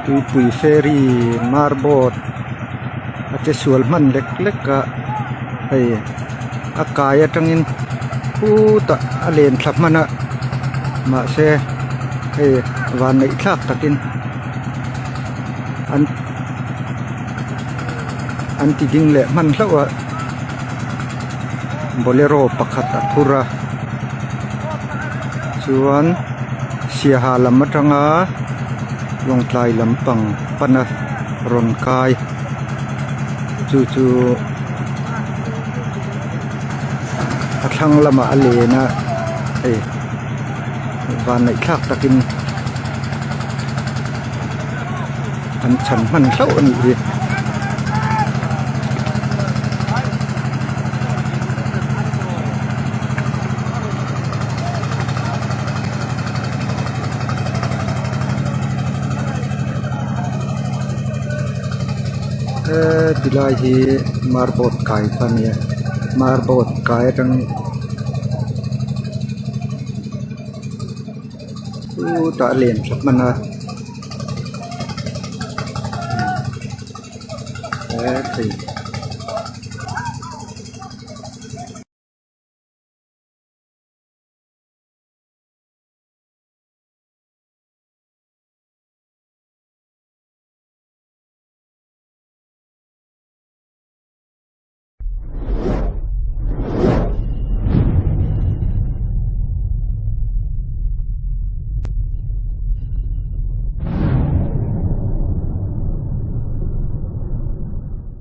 Tuipui ferry marboat a che sual hman lek lek a hei a kai atangin khutah a len thla hman a mahse hei van neih thlak takin an an ti ding leh hman hlauh a bolero pakhat a phur a chuan siaha lam atanga lawngtlai lampang pana rawn kai chu chu a thlang lamah a len a hei vanneih thlak takin an chhan hman hlauh a nih hi. He ti lai hi marboat kai kha a nia marboat kai atang chutah a len thla hman a he thei.